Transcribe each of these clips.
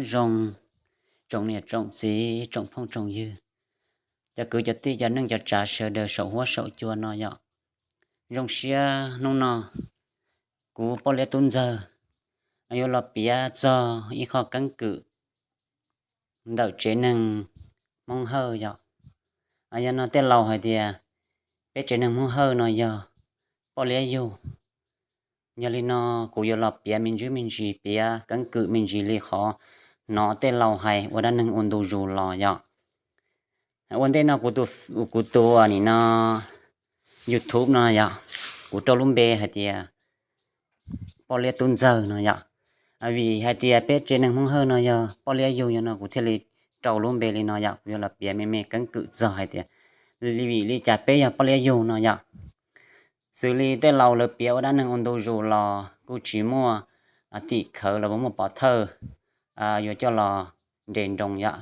Zoo, tsoom niam tsoom txiv tsoom phooj tsoom ywg, cov kwv cov tij cov neej cov tsav sawv daws saum huab saum cua no yom. Zoo siab hnub no kuv poj liab tub ntxawg yuav los piav txog ib qho keeb kwm ntawm tsev neeg Hmoob Hawj yom. Yog no tej laus hais tias peb tsev neeg Hmoob Hawj no yog poj liab yug. Yog li no kuv yuav los piav me ntsis me ntsis, piav keeb kwm me ntsis li qhov hnov tej laus hais ua dab neeg ua ntu zus los yom. Ua ntej no kuv tus, kuv tus nim no YouTube no yom, kuv rau lub npe hais tias poj liab tub ntxawg no yom. Vim hais tias peb tsev neeg Hmoob Hawj no yog poj liab yug, yog no kuv thiaj li rau lub npe li no yom. Kuv yuav los piav me me keeb kwm txog hais tias li vim li cas peb yog poj liab yug no yom. Xws li tej laus lawv piav ua dab neeg ua ntu zus los kuj tsis muaj tim khawv los puas muaj pov thawj yuav coj los nres nroo yom.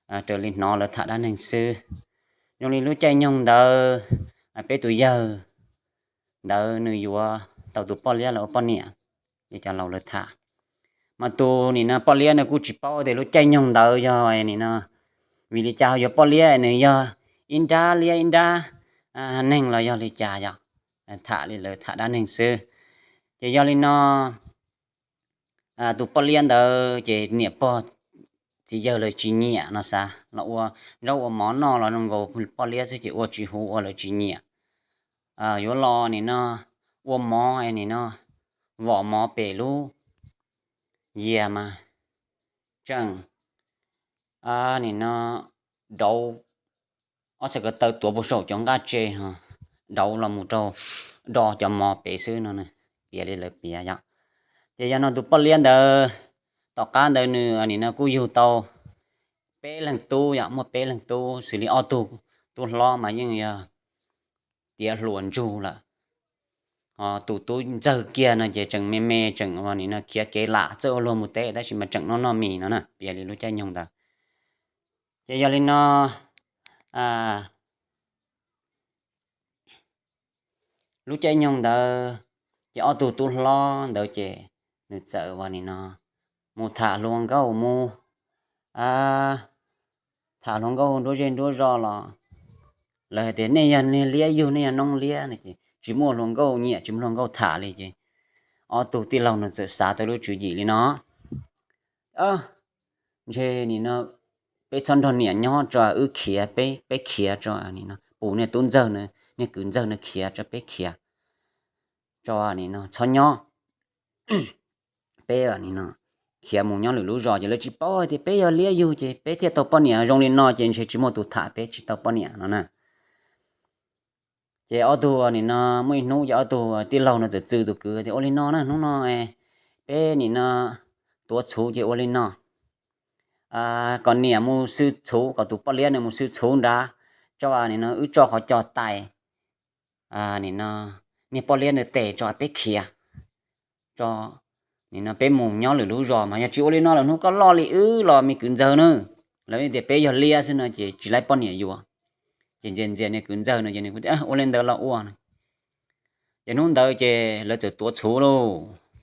Raws li hnov lawv tham dab neeg xwb. Zoo li lub caij nyoog ntawd peb tus yawg ntawd nws yuav tau tus poj liab los ua poj niam li cov laus lawv tham. Mas tus nim no poj liab nws kuj tsis paub tias lub caij nyoog ntawd yog nim no vim li cas ho yuav poj liab, nws yog ib nrab liab ib nrab neeg los yog li cas yom. Tham li lawv tham dab neeg xwb. Ces yog li no tus poj liab ntawd ces niam pog txiv yawg lawv tsis nyiam no xav los ua zaub ua mov noj los zoo nkaus poj liab xwb ces ua tsis huv ua lawv tsis nyiam. Yuav los nim no ua mov nim no vom mov pem lub yias mas tseem nim no dauv ob txhais ko taw tuav puag saum cov nqaj tse, dauv los mus rau do cov mov pem xwb no, piav li lawv piav yom. Ces yog no tus poj liab ntawd tom qab ntawd nws nim no kuj yug tau peb leeg tub yom, muaj peb leeg tub xws li ob tug tub hlob mas yeej yog tiav hluas ntsug lawm. Tus tub ntxawg kiag no ces tseem me me tseem nim no khiav kev lam txawj ua luag mus teb tab sis mas tseem noj noj mis no na, piav li lub caij nyoog ntawd. Ces yog li no lub caij nyoog ntawd ces ob tug tub hlob ntawd ces nws txawm ua nim no mus tham hluas nkauj mus, tham hluas nkauj nruab zej nruab zos los lawv hais tias nej yog niag liab yug, nej yog noob liab no ces tsis muaj hluas nkauj nyiam tsis muaj hluas nkauj tham li ces ob tug tij laug no txawm xav tau lub tswv yim li no, ntshe nim no peb txhob nrog niam nyob tso, wb khiav, peb khiav tso, nim no pum niag tub ntxawg, niag kwv ntxawg no khiav tso, peb khiav tso, nim no txhob nyob, peb nim no khiav mus nyob lwm lub zos ces lawv tsis paub hais tias peb yog liab yug ces peb thiaj tau poj niam, zoo li no ces ntshe tsis muaj tus tham peb tsis tau poj niam no na. Ces ob tug nim no muaj ib hnub ces ob tug tij laug no txawm txwv tus kwv tias ua li no na, hnub no peb nim no tuav txhuv ces ua li no, kom niam mus xwb txhuv, kom tus poj liab nws mus xwb txhuv nrad tso, nim no wb tso qhov cos tais nim no niag poj liab nws tes tso peb khiav tso, nim no peb mus nyob lwm lub zos mas yog tsis ua li no lawm hnub koj loj li wb los me kwv ntxawg na, lawv tias peb yog liab xwb no ces tsis laib poj niam yuav. Ces ntxias ntxias niag kwv ntxawg no ces nws ua li ntawd los ua no. Ces hnub ntawd ces lawv txawm tuav txhuv lauj,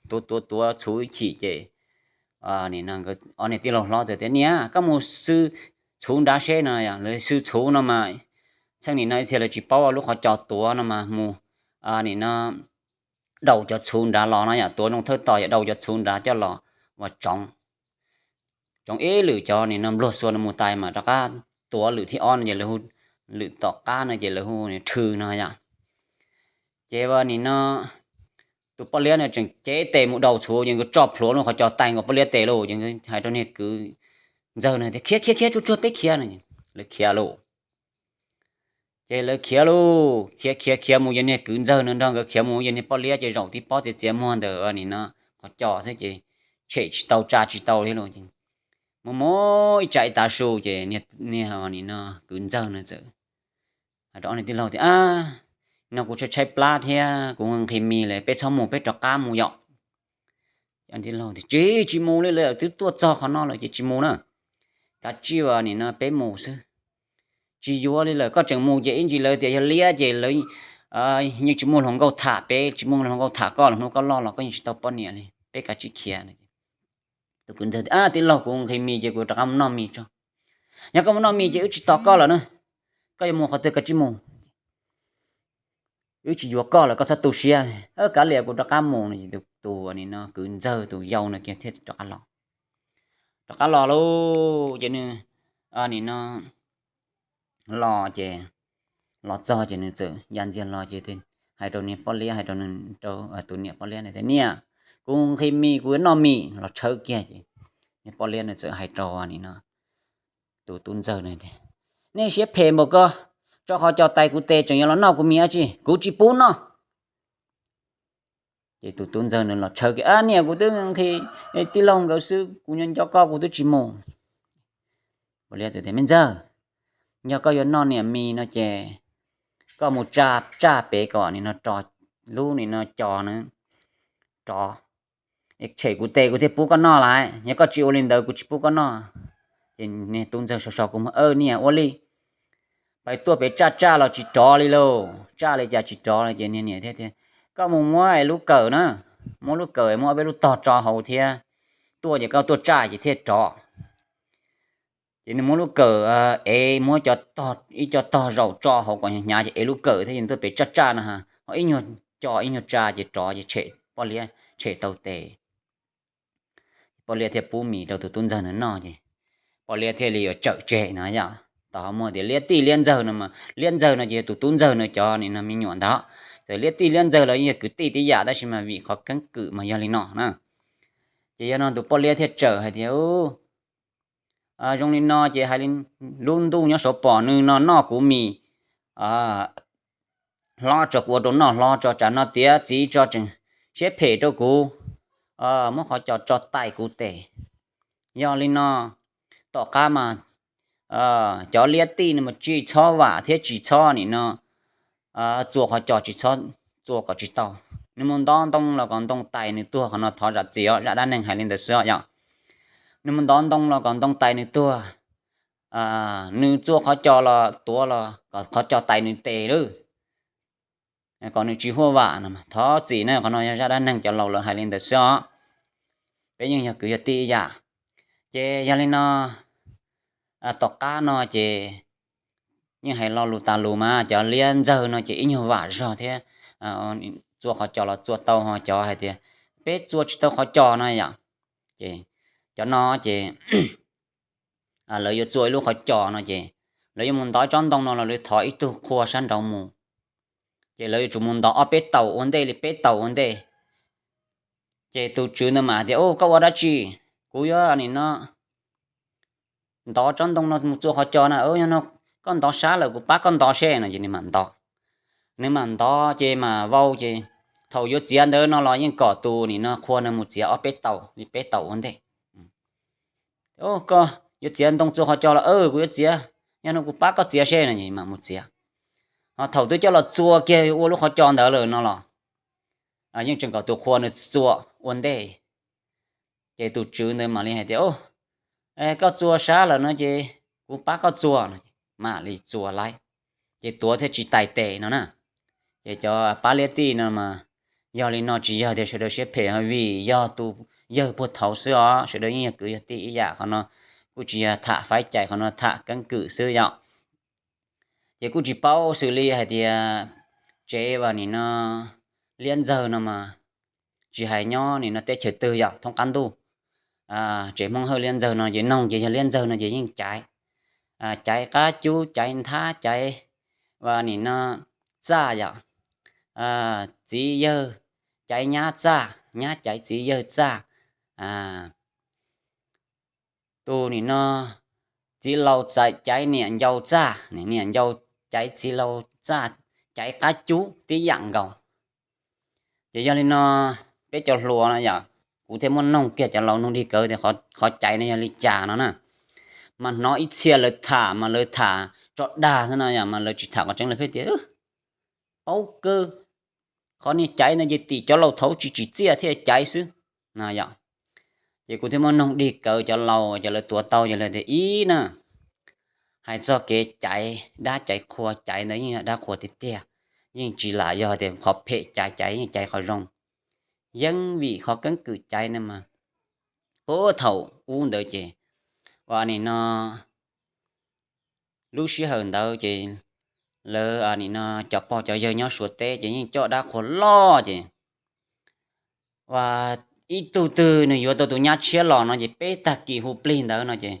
tuav tuav tuav txhuv ib chim ces nim no ob niag tij laug hlob txawm tias niam koj mus xwb txhuv nrad seb no, lawv xwb txhuv no mas txheej nim no ib txhia lawv tsis paub lub qhov cos tuav no mas mus nim no daus cov txhuv nrad los no yom, tuav zoo thawj tos yog daus cov txhuv nrad coj los ua tsoov, tsoov ib lwm cov nim no npluag xua no mus tais mas rov qab tuav lwm thib ob no ces lawv hu, lwm tom qab no ces lawv hu rhw no yom. Ces ua nim no tus poj liab no tseem cev tes mus daus txhuv ces nkawd tso plhuav lub qhov cos tais nkaus poj liab tes lauj, ces hais rau niag kwv ntxawg no tias khiav khiav khiav tsuag tsuag peb khiav no, lawv khiav lauj. Ces lawv khiav lauj, khiav khiav khiav mus ces niag kwv ntxawg no nrog nkawd khiav mus ces niag poj liab ces zaum tib pob txiav txiav muag ntawm nim no qhov cos xwb ces tshem tsis tau tsa tsis tau li lauj. Mus mus ib tsam ib tav su ces niag nim no kwv ntxawg no txawm hais rau ob niag tij laug tias, no kuv tshaib tshaib plab thiab kuv nqhis mis lawm, peb txhob mus, peb rov qab mus yom. Tij laug tias tsis, tsis mus li lawm, twb tuaj txog qhov no lawm ces tsis mus na, kav tsij ua nim no peb mus xwb. Tsis yuav li lawm, koj tseem mus ces ib ntsis lawv tias yog liab ces lawv yeej tsis muaj hluas nkauj tham peb, tsis muaj hluas nkauj tham koj los hnub koj loj los koj yeej tsis tau poj niam li, peb kav tsij khiav no. Tus kwv ntxawg tias, Tij laug, kuv nqhis mis ces kuv rov qab mus noj mis tso. Yog koj mus noj mis ces wb tsis tos koj lawm na. Koj yuav mus qhov twg koj cia li mus, wb tsis yuav koj lawm, koj txhob tu siab. Kav liam, kuv rov qab mus no. Ces tus, tus nim no kwv ntxawg tus yau no kiag thiaj rov qab los. Rov qab los lauj, ces nws nim no los ces, los txog ces nws txawm ya ntxiag los ces hais rau niag poj liab, hais rau, rau tus niam poj liab na tias, Niam, kuv nqhis mis, kuv yuav noj mis. Los tshawb kiag ces niag poj liab na txawm hais rau nim no tus tub ntxawg na tias, Nej siab phem npaum ko, tso qhov cos tais kuv tes tseem yuav los noj kuv mis dab tsi, kuv tsis pub noj. Ces tus tub ntxawg nws los tshawb kiag, Ab niam, kuv twb nqhis tij laug nkawd xwb, kuv nyob nco koj kuv twb tsis mus. Poj liab tias, Me ntxawg, yog koj yuav noj niam mis no ces koj mus tsa, tsaj pem kom nim no rov, lub nim no cos na rov, tshem kuv tes kuv thiaj pub koj noj lawm, yog koj tsis ua li ntawd kuv tsis pub koj noj. Ces niag tub ntxawg so so kua muag, Niam, ua li. Pais tuaj pem tsaj, tsaj los tsis rov li lauj, tsaj li cas tsis rov li. Ces niag niam thiaj tias, Koj mus muab es lub kawm na, muab lub kawm es muab ob peb lub tog tso hauv thiab, tuaj ces koj tuaj tsaj ces thiaj rov. Ces nws muab lub kawm es muab ib co tog zaum tso hauv kom hnyav hnyav ces es lub kawm thiab ces tuaj pem tsaj, tsaj no ho ib nyuag cos ib nyuag tsa ces rov ces tshem poj liab, tshem tau tes. Poj liab thiaj pub mis rau tus tub ntxawg no noj ces poj liab thiaj li yuav tsawm tseg no yom. Tau ho muaj tias liab tij liab ntxawg no mas liab ntxawg no ces yog tus tub ntxawg no cov nim no me nyuam ntag. Txawm liab tij liab ntxawg los yeej yog kwv tij tib yam tab sis mas vim qhov keeb kwm mas yog li no na. Ces yog no tus poj liab thiaj tsawm hais tias, Zoo li no ces hais li, lub ntuj nyob saud pom nws no noj kuv mis hlob tso, kuv ua rau noj hlob tso, tsam no tiav txiv tso tseem siab phem rau kuv, muab qhov cos tso tais kuv tes. Yog li no, tom qab mas cov liab tij no mas tsis txhob vam thiab tsis txhob nim no txua qhov cos, tsis txhob txua kom tsis tau. Nws mus ntov ntoo los kom ntoo tais nws tuag, qhov no thov zam txim os, zaj dab neeg hais li ntawd xwb os yom. Nws mus ntov ntoo los kom ntoo tais nws tuag, nws txua qhov cos los tuav los kom qhov cos tais nws tes lawm, kom nws tsis huaj vam no. Thov txim na, qhov no yog zaj dab neeg cov laus lawv hais li ntawd xwb os. Peb yeej yog kwv yog tij ib yam. Ces yog li no, tom qab no ces yeej hais lo lus tas lus mas cov liab ntxawg no ces ib nyuag vam zog thiab, txua qhov cos los txua tau, ho cov hais tias peb txua tsis tau qhov cos no yom. Ces cov no ces lawv yuav txua ib lub qhov cos no ces lawv yuav mus ntov tsob ntoo no los lawv thov ib tug qhua sab nraud mus. Ces lawv yuav tsum mus ntov ob peb taus ua ntej li, peb taus ua ntej. Ces tus tswv ntawd mas tias, Ub, koj ua dab tsi? Kuv yuav nim no ntov tsob ntoo no mus txua qhov cos na. Yog no koj ntov sab lawm kuv pab koj ntov seb no. Ces nws mam ntov, nws mam ntov ces mam vau ces thaum yuav txiav ntawd no los yeej kom tus nim no qhua no mus txiav ob peb taus li, peb taus ua ntej. Koj yuav txiav ntoo txua qhov cos los? Kuv yuav txiav, yog no kuv pab koj txiav seb no. Mam mus txiav, ho thaum twb coj los txua kiag ua lub qhov cos ntawd lawm no los yeej tseem kom tus qhua nws txua ua ntej. Ces tus tswv ntawd mam li hais tias, Koj txua sab lawm no ces kuv pab koj txua no. Mam li txua laib, ces tuav thiaj tsis tais tes no na. Ces cov pab liab tij no mas yog li no tsis yog tias sawv daws siab phem, vim yog tus yawg puag thaud xwb os, sawv daws yeej yog kwv yog tij ib yam. Qhov no kuj tsis yog tham faib cai, qhov no tham keeb kwm xwb yom. Ces kuj tsis paub xws li hais tias tsev uas nim no liab ntxawg no mas tsis hais nyob nim no teb chaws twg yom, thoob qab ntuj, tsev Hmoob Hawj liab ntxawg no ces noog ces yog liab ntxawg no ces yeej caiv, caiv qab cub, caiv nthab, caiv uas nim no txaj yom, txiv yawg caiv nyab txaj, nyab caiv txiv yawg txaj, tus nim no txiv laus caiv niam ncau txaj, niam ncau caiv txiv laus txaj, caiv qab cub tib yam nkaus. Ces yog li no peb cov hluas no yom, kuv thiaj muaj noog kiag cov laus noog dig kawv tias qhov caiv no yog li cas no na. Mas hnov ib txhia lawv tham mas lawv tham tso dag xwb no yom, mas lawv tsis tham qhov tseeb, lawv pheej tias paub kawg, qhov niag caiv no ces tim cov laus thaud tsis tsim txiaj thiaj caiv xwb no yom. Ces kuv thiaj muaj noog dig kawv cov laus, cov lawv tuav tau, cov lawv tias ib na, hais txog kev caiv dab caiv qhua, caiv ntawd yeej yog dab qhua tiag tiag, yeej tsis lam yog tias qhov phem caiv, caiv yeej caiv qhov zoo. Yeeb vim qhov keeb kwm caiv no mas Ua thaum ub ntawd ces ua nim no lub sij hawm ntawd ces lawv nim no cov pog cov yawg nyob Suav teb ces yeej coj dab qhuas loj ces ua ib tug twg nws yuav tau tus nyab tshiab los no ces peb tag kis hu plig ntawd no ces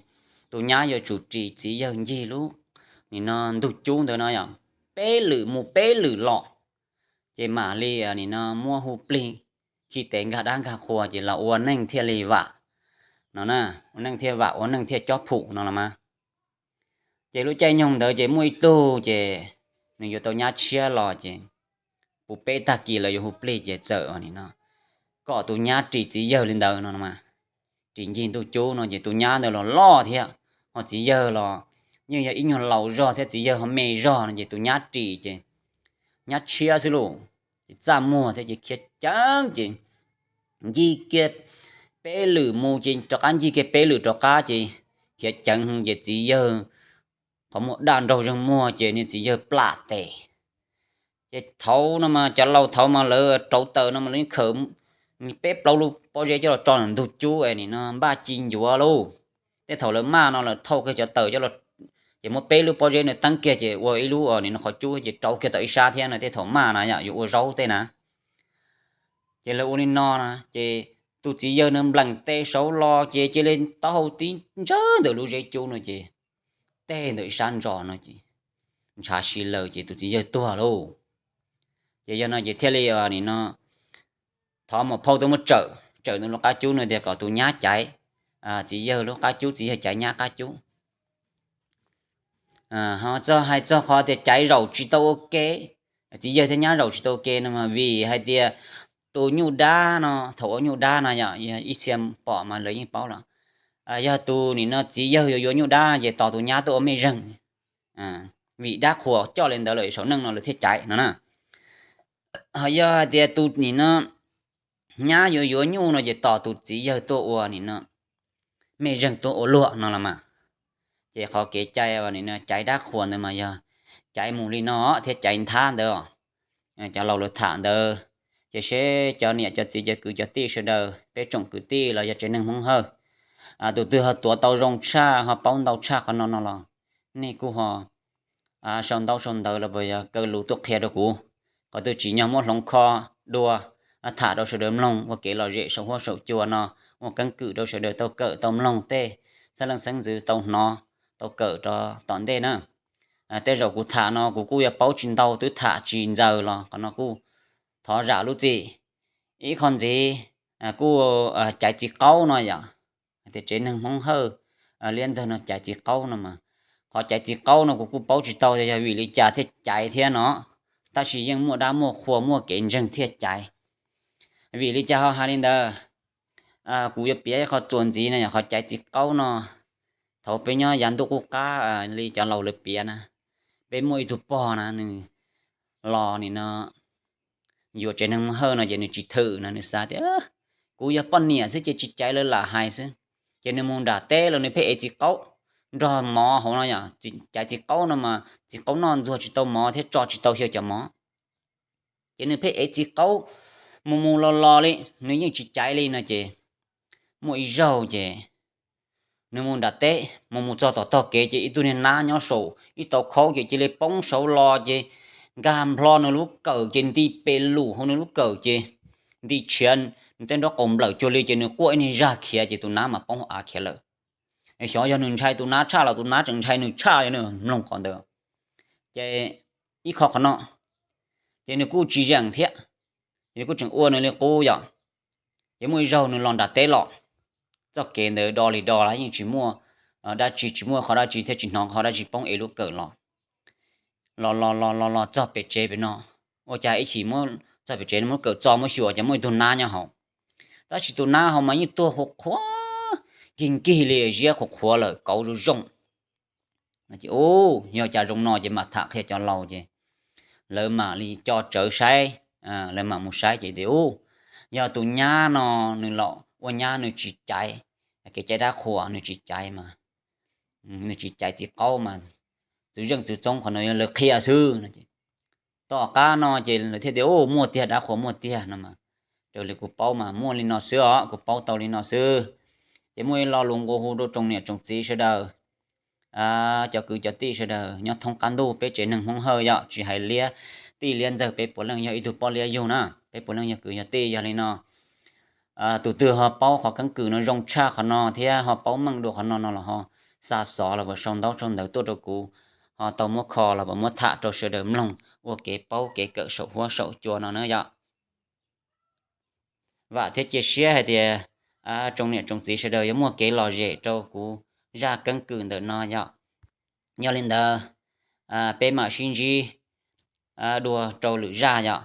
tus nyab yuav tsum ris txiv yawg ncig lub nim no ntug cub ntawd no yom, peb lwm mus peb lwm los ces mam li nim no muab hu plig khi tes nkag dab nkag qhua ces los ua neej thiaj li vam no na, ua neej thiaj vam ua neej thiaj cob phum no los mas. Ces lub caij nyoog ntawd ces muaj ib tug ces nws yuav tau nyab tshiab los ces puv peb tag kis lawv yuav hu plig ces txawm nim no kom tus nyab ris txiv yawg li ntawd no mas. Ris ncig ntug cub no ces tus nyab ntawd los loj thiab, ho txiv yawg los yeej yog ib nyuag laus zog thiab txiv yawg ho me zog no ces tus nyab ris ces nyab tshiab xwb lauj, ces txaj muag thiab ces khiav ceev ces ncig kiag peb lwm mus ces rov qab ncig kiag peb lwm rov qab ces khiav ceev ces txiv yawg qhov muag daj nraug zeeg muag ces niag txiv yawg plam tes. Ces thaud no mas cov laus thaud mas lawv rauv taws no mas lawv khawm peb plaub lub pob zeb coj los tso ntawm ntug cub es nim no npaj ci ncuav lauj. Tej thaum lawv maj no lawv thauj kiag cov taws coj los, ces muab peb lub pob zeb no teeb kiag ces ua ib lub nim no qhov cub ces rauv kiag tau ib sab thiab no tej thaum maj na yom yuav ua zaub tej na. Ces lawv ua li no na ces tus txiv yawg no nplees tes saud los ces cia li taub hau tib ntsawg ntawm lub zeb cub no ces teg ntawm ib sab ntsos no ces ntshav si lawm ces tus txiv yawg tuag lauj. Ces yog no ces thiaj li nim no thov maum phauj tuaj muab tsawm tsawm ntawm lub qab cub no tias kom tus nyab caiv txiv yawg lub qab cub, txiv yawg caiv nyab qab cub. Ho txog hais txog qhov tias caiv zaum tsis tau ua ke, txiv yawg thiab nyab zaum tsis tau ua ke no mas vim hais tias tus nyuj dab no, thaum ua nyuj dab no yog ib txhia pom mas lawv yeej paub los, yog tus nim no txiv yawg yuav yuav nyuj dab ces tos tus nyab tuaj ua mej zeeg, vim dab qhuas coj li ntawd lawm saum neej no lawv thiaj caiv no na. Ho yog hais tias tus nim no nyab yuav yuav nyuj no ces tos tus txiv yawg tuaj ua nim no mej zeeg tuaj ua luag no los mas. Ces qhov kev cai nim no caiv dab qhuas ntawd mas yog caiv mus li no thiab caiv nthab ntawd os. Cov laus lawv tham ntawd, ces seb cov niam cov txiv cov kwv cov tij sawv daws peb tsoom kwv tij los yog tsev neeg Hmoob Hawj, tus twg ho tuav tau zoo tshaj ho paub ntau tshaj qhov no no los nej kuj ho sau ntaub sau ntawv los puas yog kaw lus tuaj qhia rau kuv. Qhov twg tsim nyog muab hloov kho dua tham rau sawv daws mloog ua kev lom zem saum huab saum cua no, muaj keeb kwm rau sawv daws tau kawm tau mloog tej xeeb leej xeeb ntxwv tau hnov tau kawm rau tom ntej na. Tej zaum kuv tham no kuv kuj yuav paub tsis ntau twb tham tsis ntxaws los qhov no kuj thov zam lub txim. Ib qho ntxiv kuj caiv txiv qaub no yom, tias tsev neeg Hmoob Hawj liab ntxawg no caiv txiv qaub no mas, qhov caiv txiv qaub no kuv kuj paub tsis tau yog vim li cas thiaj caiv thiab no, tab sis yeej muaj dab muaj qhua muaj kev ntseeg thiaj caiv. Vim li cas ho hais li ntawd? Kuv yuav piav ib qho txuas ntxiv no yog qhov caiv txiv qaub no, thaum peb nyob yav ntuj qub qab li cov laus lawv piav na, peb muaj ib tug pog na nws los nim no yuav tsev neeg Hmoob Hawj no ces nws tsis thwm no nws xav tias kuv yog poj niam xwb ces tsis caiv lawv lam hais xwb. Ces nws mus nram teb los nws pheej ev txiv qaub nrog mov hauv no yom, caiv txiv qaub no mas txiv qaub noj ntxuag tsis tau mov thiab tso tsis tau xyaw cov mov. Ces nws pheej ev txiv qaub mus mus los los li, nws yeej tsis caiv li no ces muaj ib zaug ces nws mus nram teb mus mus txog tom tog kev ces ib tug niag nab nyob saum ib tau khaub ces cia li poob saud los ces nkag nplho nws lub kawm ces nti pes lum hauv nws lub kawm ces nti tshiav nws tej nraub qaum nplawm cuag li ces nws quaj ib niag zaj khiav ces tus nab mas poob hauv av khiav lawm. Xyov yog nws ntshai tus nab tshaj los tus nab tseem ntshai nws tshaj li nws mloog qhov ntawd. Ces ib qho qhov no ces nws kuj tsis zeem thiab, ces nws kuj tseem ua nws li qub yom. Ces muaj ib zaug nws los nram teb los, txoj kev ntawd do li do las yeej tsis muaj dab tsi, tsis muaj qhov dab tsi thiab tsis hnov qhov dab tsi poob ev lub kawm los. Los los los los los txog pem tsev pem no, ua cas ib chim muab txog pem tsev no muab kawm txo muab xyuas ces muaj ib tug nab nyob hauv. Tab sis tus nab hauv mas yeej tuag qhuav qhuav, nkig nkig li ziab qhuav qhuav lawm kauv zoo zoo. Ces ub, yog cas zoo no ces mam tham qhia cov laus ces lawv mam li co tsawv saib, lawv mam mus saib ces tias ub, yog tus nyab no nws los ua nyab nws tsis caiv, kev caiv dab qhuas nws tsis caiv mas, nws tsis caiv txiv qaub mas, txwv zeej txwv txoob qhov no yog lawv qhia xwb no. Tom qab no ces lawv thiaj tias ub, muaj tiag dab qhuas muaj tiag no mas, raws li kuv paub mas muaj li no xwb os, kuv paub tau li no xwb. Ces muaj ib lo lus nqua hu rau tsoom niam tsoom txiv sawv daws, cov kwv cov tij sawv daws nyob thoob qab ntuj peb tsev neeg Hmoob Hawj yom, tsis hais liab tij liab ntxawg, peb puav leej yog ib tug poj liab yug na, peb puav leej yog kwv yog tij. Yog li no, tus twg ho paub qhov keeb kwm no zoo tshaj qhov no thiab ho paub meej dua qhov no no los ho xa xov los sis sau ntaub sau ntawv tuaj rau kuv, ho tau muab kho los sis muab tham rau sawv daws mloog ua kev paub kev kawm saum huab saum cua no na yom. Vam thiab cia siab hais tias tsoom niam tsoom txiv sawv daws yuav muaj kev lom zem rau kuv zaj keeb kwm ntawm no yom. Yog li ntawd, peb mam sib ntsib dua rau lwm zaj yom.